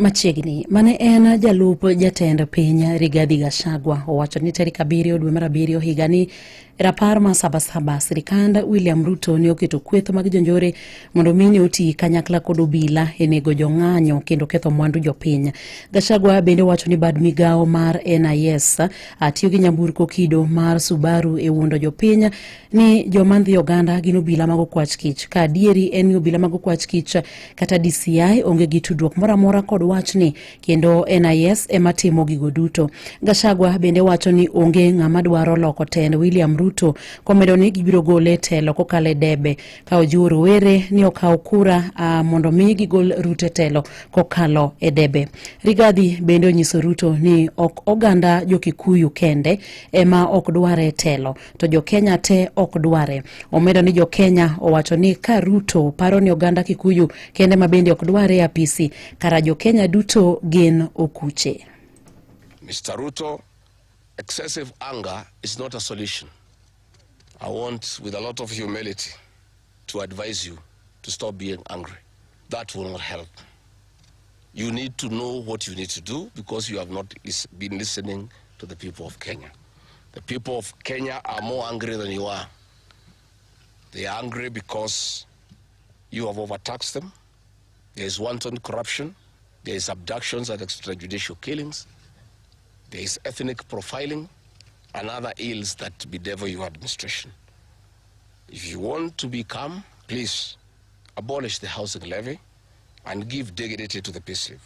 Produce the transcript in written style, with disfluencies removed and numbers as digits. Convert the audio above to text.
Machiegni mane en jalup jatend piny Rigathi Gachagua owacho ni tarik 7 dwe mar 7 higani rapar mar Sabasaba sirikand William Ruto ne oketo kweth mag jonjore mondo mine oti kanyakla kod obila e nego jong'anyo kendo ketho mwandu jopiny. Gachagua bende wacho ni bad migawo mar NIS tiyo gi nyamburko kido mar Subaru e wuondo jopiny ni joma ndhi oganda gin obila mag okwach kich ka adieri en ni obila mag okwach kich kata DCI onge gi tudruok moro amora kod wachni kendo NIS ema timo gigo duto. Gachagua bende wacho ni onge ng'ama dwaro loko tend William Ruto komedo ni gibiro gole e telo kokalo e debe ka ojiwo rowere ni okaw kura mondo mi gigol Ruto e telo kokalo e debe. Rigathi bende onyiso Ruto ni ok oganda jo-Kikuyu kende ema ok dware e telo to jo-Kenya te ok dware. Omedo ni jo-Kenya owacho ni ka Ruto paro ni oganda Kikuyu kende ma bende ok dware e apisi, kara jo-Kenya duto gin okuche. Mr. Ruto, excessive anger is not a solution. I want, with a lot of humility, to advise you to stop being angry. That will not help. You need to know what you need to do because you have not been listening to the people of Kenya. The people of Kenya are more angry than you are. They are angry because you have overtaxed them. There is wanton corruption. There is abductions and extrajudicial killings. There is ethnic profiling and other ills that bedevil your administration. If you want to be calm, please abolish the housing levy and give dignity to the payslip.